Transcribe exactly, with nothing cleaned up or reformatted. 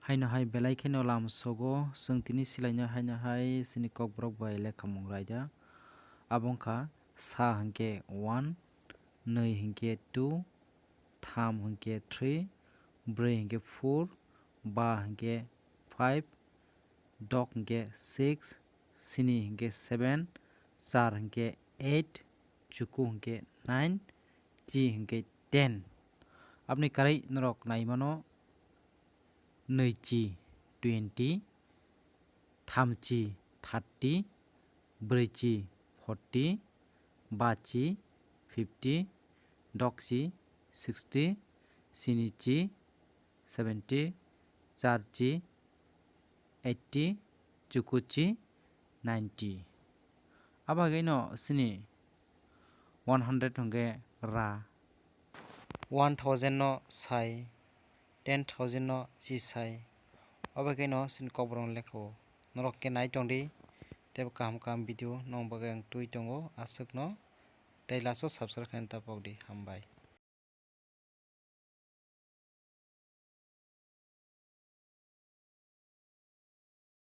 Haino hai belai kheno lam sogo, chwng tini silaina haino hai chini kokborok bai lekhamung raida. Abo wngkha sa hinkhe one, nwi hinkhe two, tham hinkhe three, brwi hinkhe four, ba hinkhe five, dok hinkhe six, sini hinkhe seven, char hinkhe eight, chuku hinkhe nine, chi hinkhe ten. Aboni karai norok naimano nwi chi twenty, tham chi thirty, brwi chi forty, ba chi fifty, dok chi sixty, sini chi seventy, char chi eighty, chuku chi ninety. Abagwino chini one hundred hwnkhe ra. One thousand no sai, ten thousand no chi sai. Abagwino chini kokborok lekha o. Norok khe nai tongdi, tei kaham kaham video nong bagwi ang twi tongo, aswkno tei last o subscribe khaina ta pokdi. Hambai.